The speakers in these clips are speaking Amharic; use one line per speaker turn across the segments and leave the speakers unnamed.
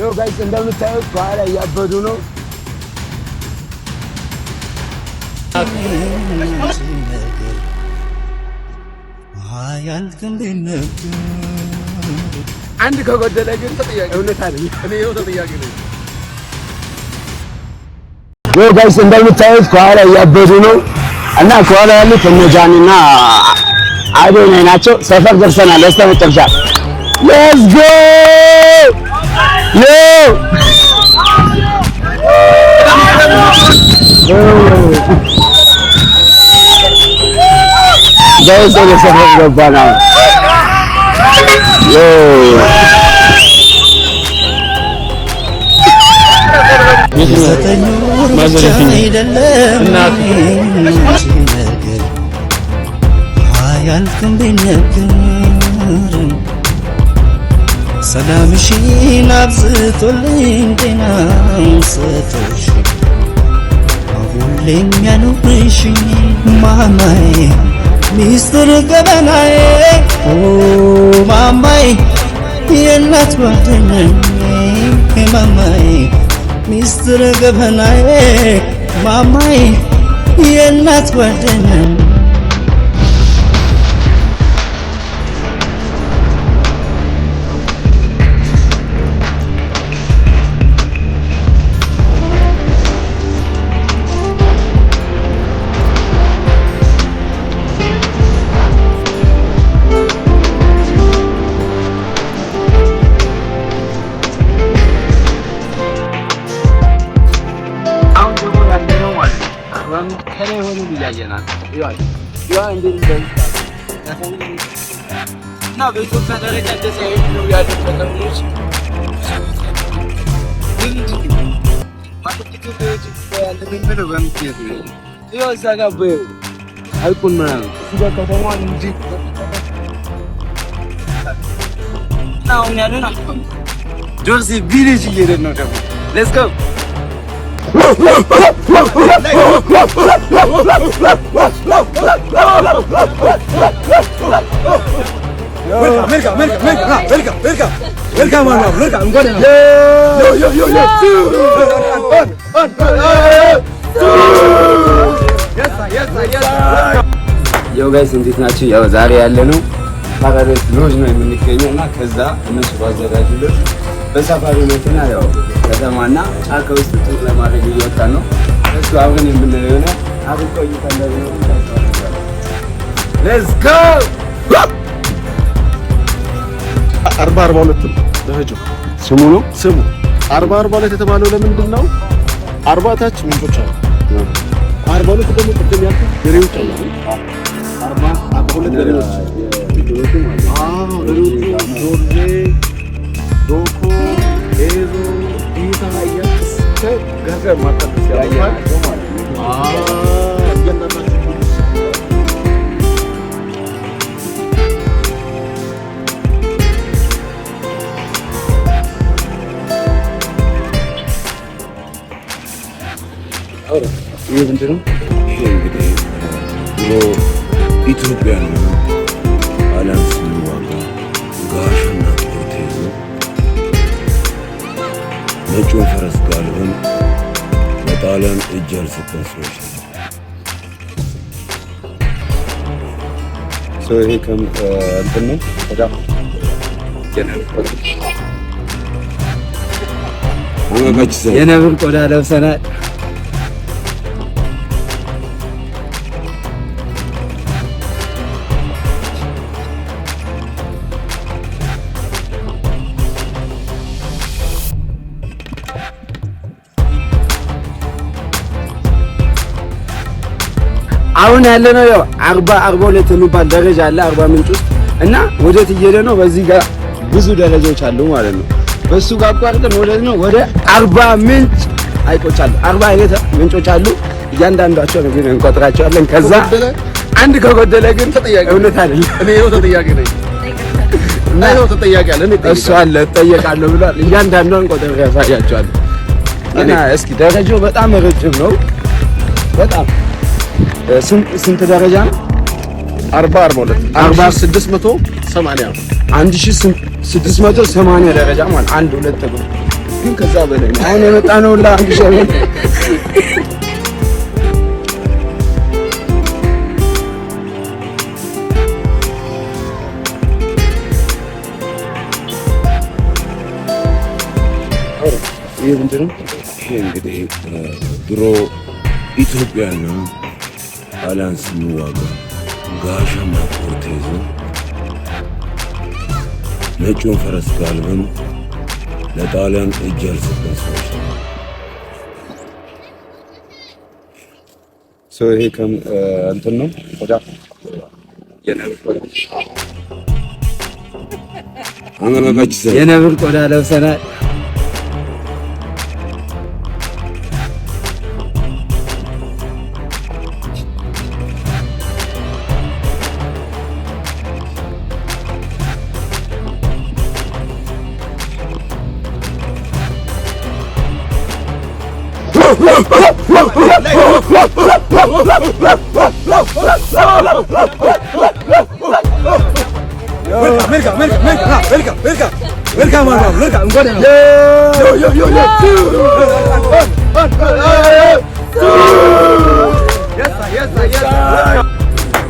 Yo guys፣ እንደምታዩት ከኋላ እያበዱ ነው።
ነገር አያልቅም ቢነገር።
አንድ ከጎደለ ግን እውነት አይደለም።
እኔ ይኸው ተጠያቂ ነኝ።
Yo guys፣ እንደምታዩት ከኋላ እያበዱ ነው እና ከኋላ ያሉት እነ ጃኒና አዶናይ ናቸው። ሰፈር ደርሰናል። በስተመጨረሻ let's go yo። Guys፣ ወደ ሰፈር ገባን አሁን። Yo።
9 ወር ብቻ አይደለም ነገር አያልቅም ቢነገር። ሰላምሽን አብዝቶልኝ ጤናውን ሰጥቶሽ ሁሌም ያኑርሽ ማማዬ፣ ሚስጥር ገበናዬ፣ ኦ ማማዬ፣ የእናት ጓደኛዬ፣ ማማዬ፣ ሚስጥር ገበናዬ፣ ማማዬ፣ የእናት ጓደኛዬ።
አሁን ደግሞ ያለነው ማለት ነው አርባ ምንጭ ከላይ ሆነን እያየናት ይዋል ይዋ እንዴት እንደምታምር እና በኢትዮጵያ ደረጃ እንደዚህ አይነት ነው ያሉት ከተሞች ምንድን ነው ማለት ኢትዮጵያ ያለ የምለው በምክንያት ነው። ይኸው እዛ ጋር ሐይቁን ምናምን እዚህ ጋር ከተማዋን እንዴት እና አሁን ያለን ዶርዜ village እየሄድን ነው ደግሞ። Let's go።
Welcome, welcome, welcome, welcome, welcome, welcome. እንኳን yo yo yo yo on on yes.
Yo guys፣ እንዴት ናችሁ? ያው ዛሬ ያለነው ፓራዳይስ ሎጅ ነው የምንገኘው እና ከዛ እነሱ ባዘጋጁልን በሳፋሪ መኪና ያው ከተማና ጫካ ውስጥ tour ለማድረግ እየወጣን ነው። እሱ አብረን የምናየው የሆነ አብረን ቆይታ እንደሚኖር። Let's go።
40 42 ነው ደረጃው።
ስሙ ነው።
ስሙ 40 42 የተባለው ለምንድን ነው? 40 ታች ምንጮች አሉ። 42 ደግሞ ቅድም ያልኩት በሬዎች አሉ። 40 42 በሬዎች። አዎ፣ በሬዎቹ ዶርዜ፣ ዶኮ፣ ኤዞ፣ ዲታ እያልክ እስከ ገርገር ማርታ ድረስ ያሉታል። አዎ፣ እያንዳንዳቸው።
ይህ ምንድን ነው?
ይሄ እንግዲህ ድሮ ኢትዮጵያና ጣሊያን ስንዋጋ ጋሻና ጦር ተይዞ ነጩን ፈረስ ጋልበን ለጣሊያን እጅ ያልሰጠን ሰዎች ነን።
So ይሄ ከም እንትን ነው፣ ቆዳ። የነብር ቆዳ ለብሰናል። አሁን ያለነው ያው 40 42 የሚባል ደረጃ አለ አርባ ምንጭ ውስጥ እና ወዴት እየሄደ ነው? በዚህ ጋር ብዙ ደረጃዎች አሉ ማለት ነው። በሱ ጋር አቋርጠን ወደ ነው ወደ አርባ ምንጭ ሐይቆች አሉ። 40 አይነት ምንጮች አሉ። እያንዳንዷቸውን ግን እንቆጥራቸዋለን። ከዛ አንድ ከጎደለ ግን እውነት አይደለም።
እኔ ይኸው ተጠያቂ ነኝ። እና ይኸው ተጠያቂ አለ። እኔ
እሱ አለ እጠየቃለሁ ብሏል። እያንዳንዷን ቆጥሬ ያሳያቸዋለሁ። እና እስኪ ደረጃው በጣም ረጅም ነው። በጣም ስንት ደረጃ ነው?
40 42። 680።
1680 ደረጃ ማለት አንድ ሁለት ተብሎ ግን ከዛ በላይ ነው። አሁን የመጣ ነው ሁላ 1000 ብር። ይሄ ምንድን ነው?
ይሄ እንግዲህ ድሮ ኢትዮጵያና ጣሊያን ስንዋጋ ጋሻና ኮርቴዝ ነጩን ፈረስ ጋልበን ለጣሊያን እጅ ያልሰጠን ሰዎች ነው።
So ይሄ ከም እንትን ነው፣ ቆዳ፣ የነብር ቆዳ።
አንገናጋች።
የነብር ቆዳ ለብሰናል።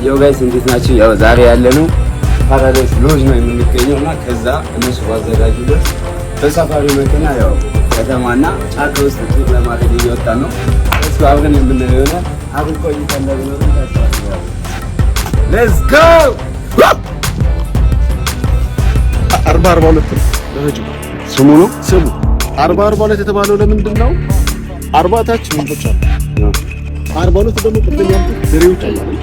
Yo guys፣ እንዴት ናችሁ? ያው ዛሬ ያለነው ፓራዳይስ ሎጅ ነው የምንገኘው እና ከዛ እነሱ ባዘጋጁለት በሳፋሪ መኪና ያው ከተማና ጫካ ውስጥ tour ለማድረግ እየወጣን ነው። እሱ አብረን የምናየው ይሆናል። አብረን ቆይታ እንደሚኖረን ተስፋ አደርጋለሁ። Let's go!
40 42 ነው ደረጃው።
ስሙ ነው።
ስሙ 40 42 የተባለው ለምንድን ነው? 40 ታች ምንጮች አሉ። 42 ደግሞ ቅድም ያልኩት በሬዎች አሉ አይደል?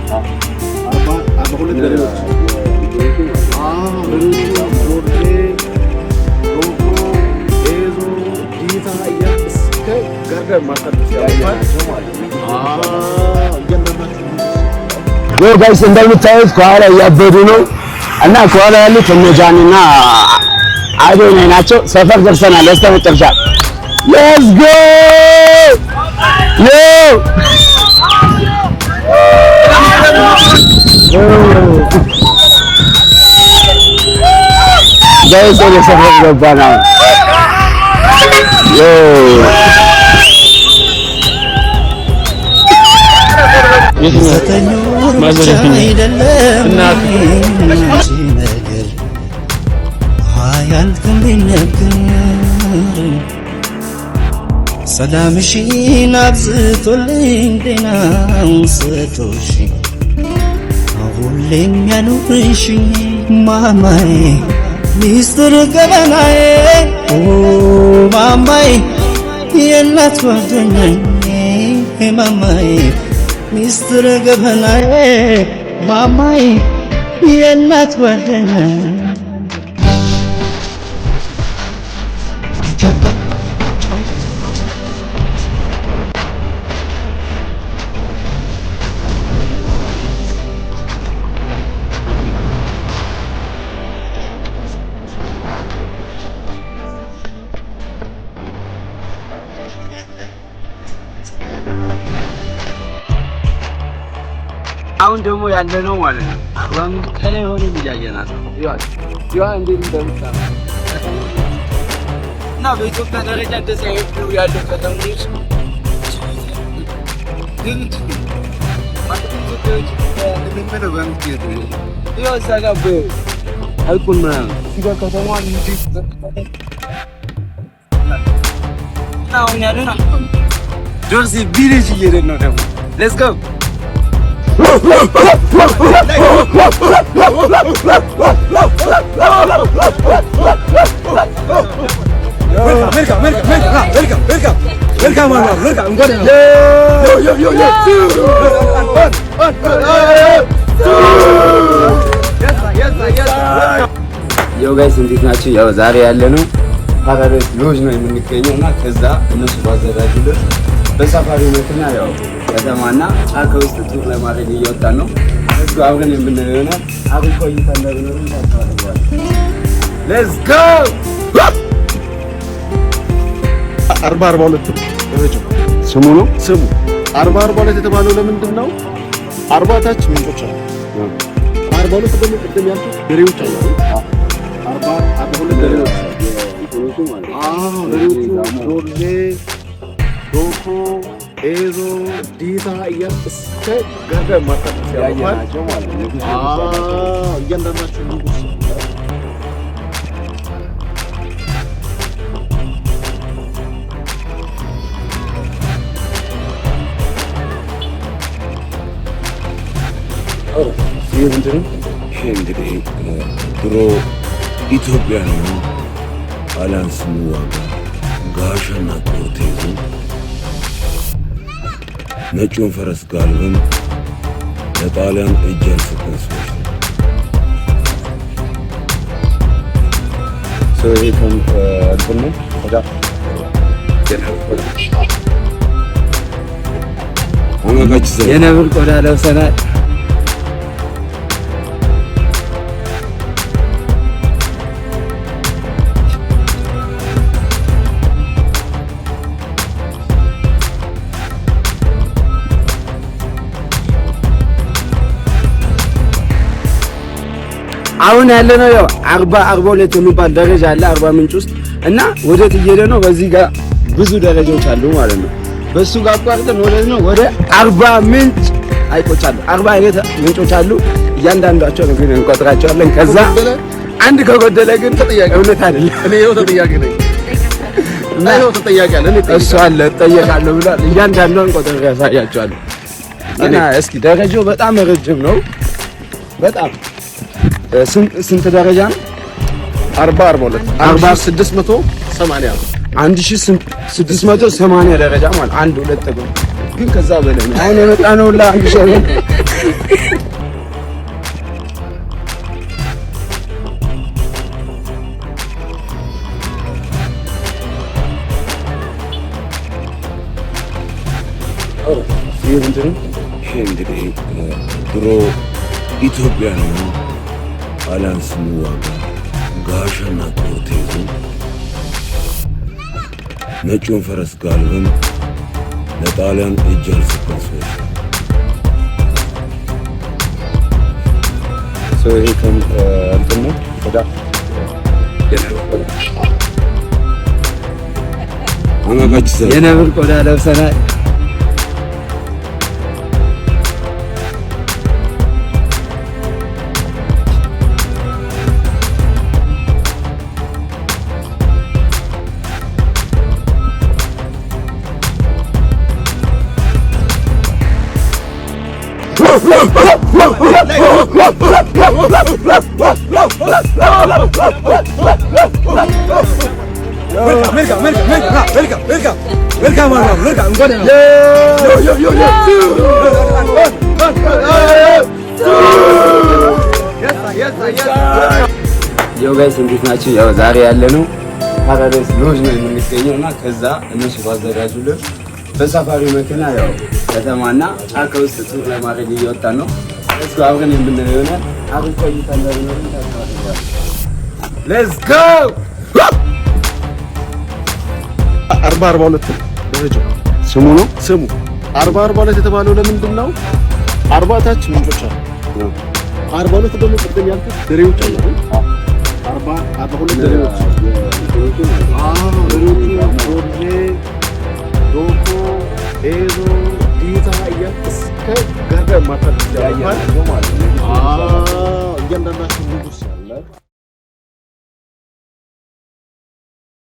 40 42 በሬዎች። አዎ፣ በሬዎቹ ጆርጄ፣ ሮሆ፣ ኤዞ፣ ዲታ እያልክ እስከ ጋርደን ማርካት ድረስ ያልፋል። አዎ፣ እያንዳንዳቸው
Yo guys፣ እንደምታዩት ከኋላ እያበዱ ነው እና ከኋላ ያሉት እነ ጃኒና አዶናይ ናቸው። ሰፈር ደርሰናል። በስተመጨረሻ let's go, yo! Guys፣ ወደ ሰፈር ገባን አሁን። Yo!
9 ወር ብቻ አይደለም አንቺ ነገር አያልቅም ቢነገር፣ ሰላምሽን አብዝቶልኝ ጤናውን ሰጥቶሽ ሁሌም ያኑርሽ ማማዬ፣ ሚስጥር ገበናዬ፣ ኦ ማማዬ፣ የእናት ጓደኛዬ፣ ማማዬ፣ ሚስጥር ገበናዬ፣ ማማዬ፣ የእናት ጓደኛዬ።
አሁን ደግሞ ያለነው ማለት ነው አርባ ምንጭ ከላይ ሆነን እያየናት ነው። ይዋል ይዋ እንዴት እንደምታምር እና በኢትዮጵያ ደረጃ እንደዚህ አይነት view ያለው ከተሞች ግን ማለት ኢትዮጵያዎች እንደምንለው በምክንያት ነው። ይኸው እዛ ጋር ሐይቁን ምናምን እዚህ ጋር ከተማዋን እንዴት እና አሁን ያለን ዶርዜ village እየሄድን ነው ደግሞ። Let's go! Yo guys፣ እንዴት ናችሁ? ያው ዛሬ ያለነው ፓራዳይስ ሎጅ ነው የምንገኘው እና ከዛ እነሱ ባዘጋጁለት በሳፋሪ መኪና ያው ከተማና ጫካ ውስጥ tour ለማድረግ እየወጣን ነው። እሱ አብረን የምናየው ይሆናል። አብረን ቆይታ እንደሚኖረን ተስፋ አደርጋለሁ። Let's go!
40 42 ነው ደረጃው።
ስሙ ነው።
ስሙ 40 42 የተባለው ለምንድን ነው? 40 ታች ምንጮች አሉ። 42 ደግሞ ቅድም ያልኩት በሬዎች አሉ አይደል? 40 42 በሬዎች።
በሬዎቹ ማለት ነው።
አዎ በሬዎቹ ዶርዜ፣ ዶኮ፣ ኤዞ፣ ዲታ እያልክ እስከ ጋርዳ ማርታ ድረስ ያሉት
ያየናቸው ማለት ነው። ንጉስ
አዎ እያንዳንዳቸው ንጉስ
ይህ ምንድን ነው?
ይሄ እንግዲህ ድሮ ኢትዮጵያንና ጣሊያን ስንዋጋ ጋሻና ጦር ተይዘን ነጩን ፈረስ ጋልበን ለጣሊያን እጅ ያልሰጠን ሰዎች ነን።
ሰው ይሄ እንትን ነው ቆዳ።
አመቃች
የነብር ቆዳ ለብሰናል። አሁን ያለነው ያው 40 42 የሚባል ደረጃ አለ አርባ ምንጭ ውስጥ እና ወዴት እየሄደ ነው? በዚህ ጋር ብዙ ደረጃዎች አሉ ማለት ነው። በሱ ጋር አቋርጠን ወዴት ነው? ወደ አርባ ምንጭ ሐይቆች አሉ። 40 አይነት ምንጮች አሉ። እያንዳንዷቸው ግን እንቆጥራቸዋለን። ከዛ አንድ ከጎደለ ግን
ተጠያቂ
እውነት አይደለም።
እኔ ይኸው ተጠያቂ ነኝ። እና ይኸው ተጠያቂ አለ። እኔ
እሱ አለ እጠየቃለሁ ብሏል። እያንዳንዷን ቆጥሬ ያሳያቸዋለሁ። እና እስኪ ደረጃው በጣም ረጅም ነው። በጣም ስንት ደረጃ ነው?
40 42 4680
1680 ደረጃ ማለት አንድ ሁለት ተጎ ግን ከዛ በላይ ነው። አሁን የመጣ ነው ሁላ 1000 ነው። ይህ ምንድን ነው?
ይሄ እንግዲህ ድሮ ኢትዮጵያንና ጣሊያን ስንዋጋ ጋሻና ጦር ተይዘን ነጩን ፈረስ ጋልበን ለጣሊያን እጅ ያልሰጠን ሰዎች ነን።
ሰው ይሄ እንትን ነው ቆዳ።
አመቃች
የነብር ቆዳ ለብሰናል። Yo guys እንዴት ናችሁ? ያው ዛሬ ያለነው ፓራዳይስ ሎጅ ነው የምንገኘው እና ከዛ እነሱ ባዘጋጁልን በሳፋሪ መኪና ያው ከተማና ጫካ ውስጥ tour ለማድረግ እየወጣን ነው። Let's go፣ አብረን የምናየው ይሆናል። አብረን ቆይታ እንደሚኖረን ተስፋ አደርጋለሁ። Let's go።
40 42 ደረጃው
ስሙ ነው
ስሙ 40 42 የተባለው ለምንድን ነው? 40 ታች ምንጮች አሉ። 42 ደግሞ ቅድም ያልኩት በሬዎች አሉ። 40 42 በሬዎች። አዎ በሬዎቹ ዶርዜ፣ ዶኮ፣ ኤዞ፣ ዲታ እያልክ እስከ ጋርዳ ማርታ ድረስ ያሉት
ያየናቸው ማለት ነው።
አዎ እያንዳንዳቸው ንጉስ